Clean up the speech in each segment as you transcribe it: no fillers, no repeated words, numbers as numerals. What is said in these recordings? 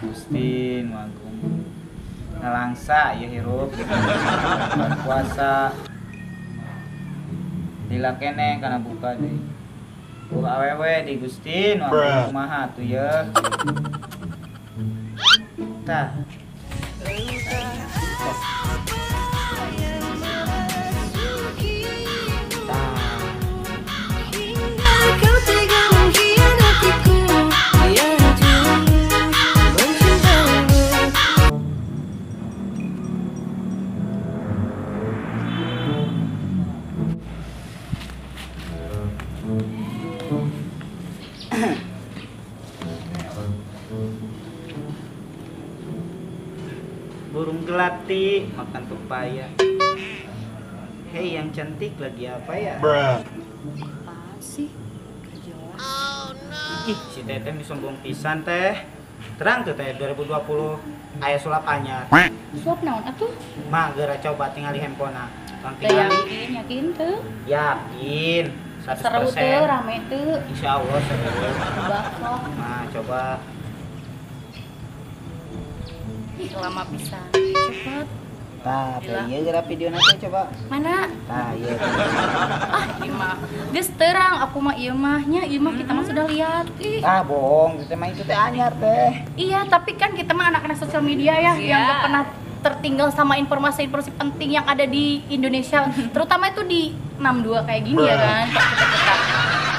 Gusti nu agung. Nalangsa ieu hirup. Puasa. Lila keneh kana buka deui. Buka awewe di Gusti nu agung kumaha atuh ye. Tah. Burung gelati makan pepaya. Hei, yang cantik lagi apa ya? Apa sih? Gak jelas. Oh, no. Ih, si teteh disombong pisan teh. Terang tuh teh 2020 aya sulap anyar. Sulap naon atuh? Mah geura coba tingali handphone-na. Bang tingali. Yakin, yakin teu? Yakin. 100%. Seru teu, rame teu. Insya Allah seru. Coba sok. Nah, coba. Ih, lama pisan. Cepet. Tah, ieu geura video nanti coba. Mana? Tah, ieu. Ah, ieu mah. Geus terang aku mah ieu mah nya, ieu mah kita mah sudah lihat. Ih. Ah, bohong. Teh mah itu teh anyar teh. Iya, tapi kan kita mah anak-anak sosial media ya, yang gak pernah tertinggal sama informasi-informasi penting yang ada di Indonesia, terutama itu di 62 kayak gini ya kan. Kita.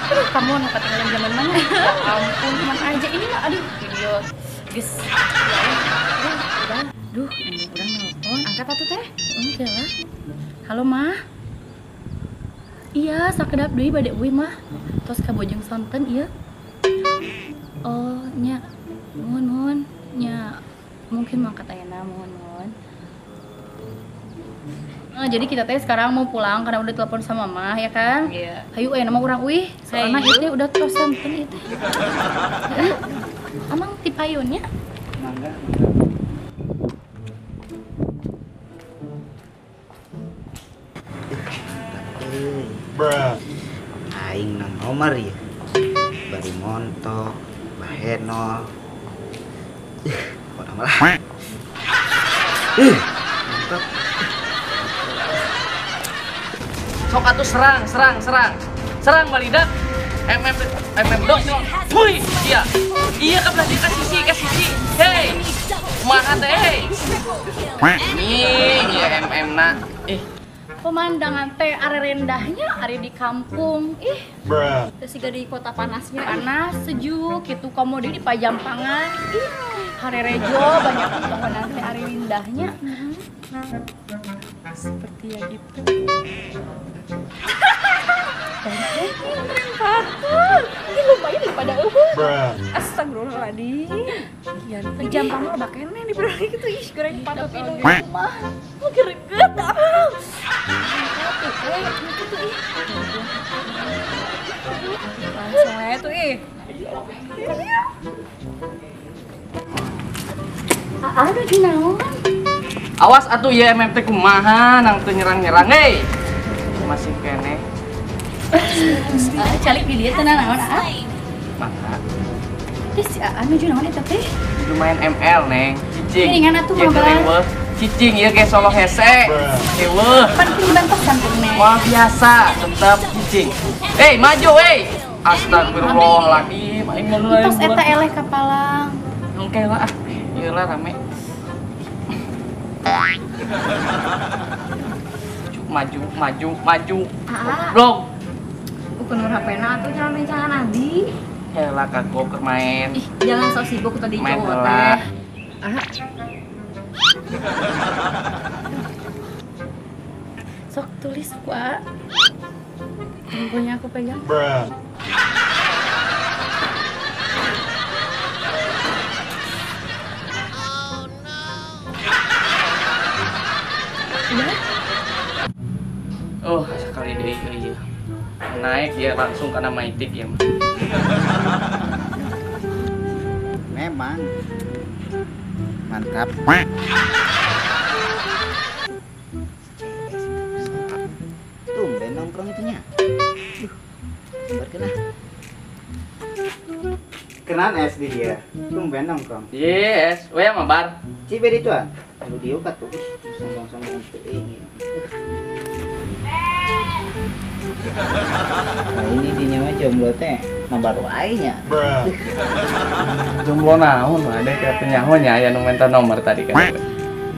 Aduh, kamu anak ketinggalan zaman mana? Ya ampun, cuman aja ini mah aduh video. Geus. Udah. Duh, ini udah nelpon. Angkat atuh teh. Oke lah. Halo, Mah. Iya, sakedap deui bade euy, Mah. Tos ka Bojong Sonten ieu. Oh, nya. Nuhun, nya. Mungkin mangkat ayeuna, nuhun. Nah, jadi kita teh sekarang mau pulang karena udah telepon sama Mama ya kan? Iya. Hayu ayeuna mah urang uih. Soalna ieu teh udah tos sonten ieu teh. Amang ti payunnya? Mangga. Bruh. Aing nang nomor ya. Bari montok, bahenol. Kok malah. Mantap. Sok atuh serang, serang, serang. Serang balidak. MM MM dok. Hui, iya. Iya ke belah ke sisi, ke sisi. Hei. Kumaha teh, hei. Nih, iya MM na. Ih. Pemandangan teh are rendahnya are di kampung. Ih. Terus juga di kota panasnya. Panas, sejuk gitu. Komodo di Pajampangan. Ih, hare rejo banyak pepohonan teh are indahnya. Seperti yang itu. Ini lumayan daripada eueuh. Astagfirullahaladzim. Iya, di Jampang mah bakene di berani gitu ih goreng patut ini mah. Mau greget ah. Langsung aja tuh ih. Ah, udah naon? Awas atuh ya MMT kumaha nang teu nyerang-nyerang hei. Masih keneh. Calik di dieu teh naon ah? Mangga. Ih si Aa nuju naon eta teh? Lumayan ML neng, cicing. Mendingan atuh mah. Cicing ieu ge solo hese. Heueuh. Pan dibantosan neng. Wah biasa, tetap cicing. Hei, maju hei. Astagfirullahaladzim, aing mah Tos eta eleh ka palang. Engke lah ah. Ieu lah rame. Maju, maju, maju. Goblok. Bukan nomor HP-na atuh jalan rencangan Adi. Helah kagok keur main. Ih, jangan sok sibuk tadi cowok teh. Ah. Sok tulis ku A. Handphonenya aku pegang. Bruh. Oh no. Udah? Oh, sekali deh iya. Naik dia langsung karena maitik ya. Memang mantap. Tumben nongkrong itunya. Duh, Samperkeun ah. Kenan es di dia. Tumben nongkrong. Yes, we mah bar. Cibe di tuan. Anu dieu ka tuh. Sombong-sombong teuing. Nah, ini dinya mah jomblo teh, mah baru aing nya. Jomblo naon mah deh kayak penyaho nya aya nu minta nomor tadi kan.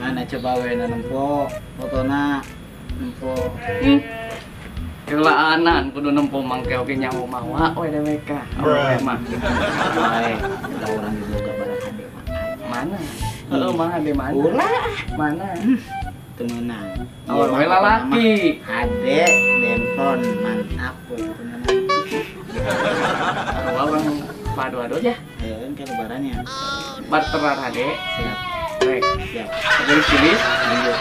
Mana coba we na nempo fotona nempo. Kelaanan kudu nempo mangke oge nyaho mawa we dewek ka. Awewe mah. Wae, da urang diboga barang hade mah. Mana? Heeh, mah hade mana? Ulah. Mana? Teu meunang. Awewe lalaki. Hade demplon mantap we teu meunang. Sarua urang padu-adu aja. Heeh, ke lebarannya. Barterar hade. Siap. Rek. Siap. Tulis-tulis. Lanjut.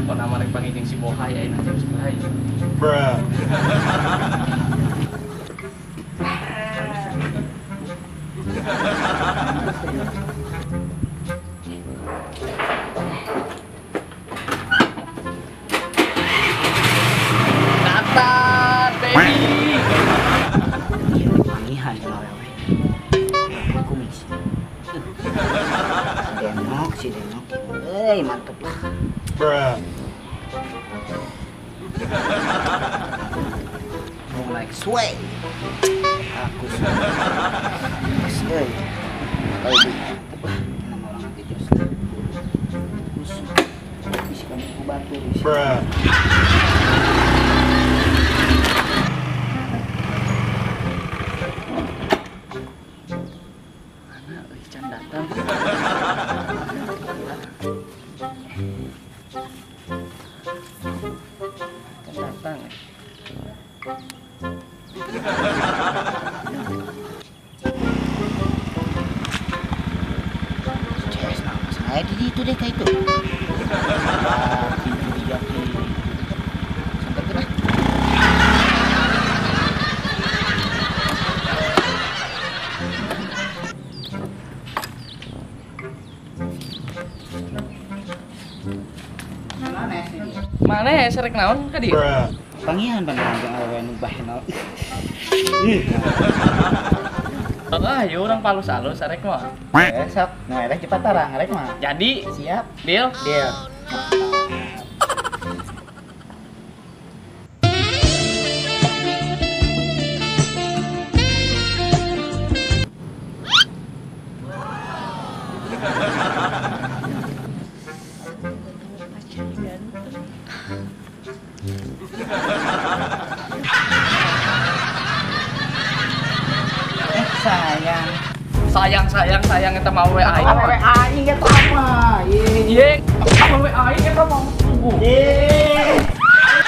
Kok nama rek pangijing si Bohai ayeuna jam 11. Bruh. Datang, baby. Iya, pangihan awewe. Kumis. Denok, si Denok. Euy, mantep lah. Bruh. Mau like sway. Aku sway. Kalau di mantep lah. Nama orang lagi jos. Terus isi kamu ku batu. Bruh. Mana euy can datang. Can datang. Ces, nama saya di itu deh kayak itu. Pintu dijaki. Sampai kena. Mana sih? Mana ya serek naon ka dieu? Pangihan pandangan jeung awewe nu bahenol. Ah, yeuh urang palus-alus arek mah. Sok, nah arek cepat tarang arek mah. Jadi, siap. Deal? Deal. Pacar ganteng. Sayang. Sayang, sayang, sayang eta mah awewe aing. Awewe aing eta mah. Ye, awewe aing eta mah. Ye.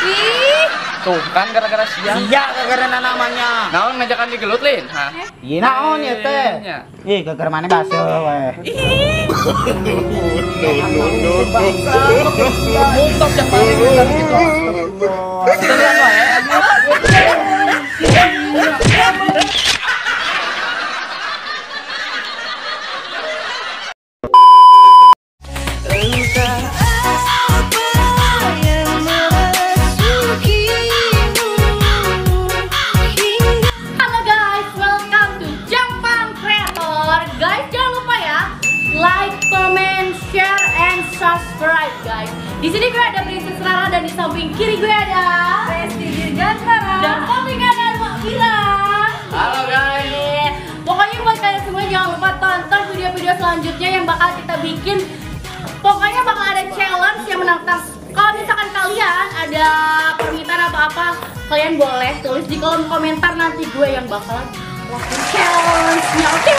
Ih, Tuh kan gara-gara sia. Sia gara-gara namanya. Naon ngajakan digelut lin? Hah? Ieu naon ya teh? Nya. Ih, gara-gara mana basuh we. Mungtop yang paling gitu. Beneran wae. Halo guys, welcome to Jampang Creator. Guys, jangan lupa ya, like, comment, share, and subscribe guys. Di sini gue ada Princess Rara dan di samping kiri gue ada Resti Dirgantara. Dan samping kanan Mak Mira. Halo guys. Pokoknya buat kalian semua jangan lupa tonton video-video selanjutnya yang bakal kita bikin. Pokoknya bakal ada challenge yang menantang. Kalau misalkan kalian ada permintaan atau apa, kalian boleh tulis di kolom komentar, nanti gue yang bakalan lakuin challenge-nya, oke?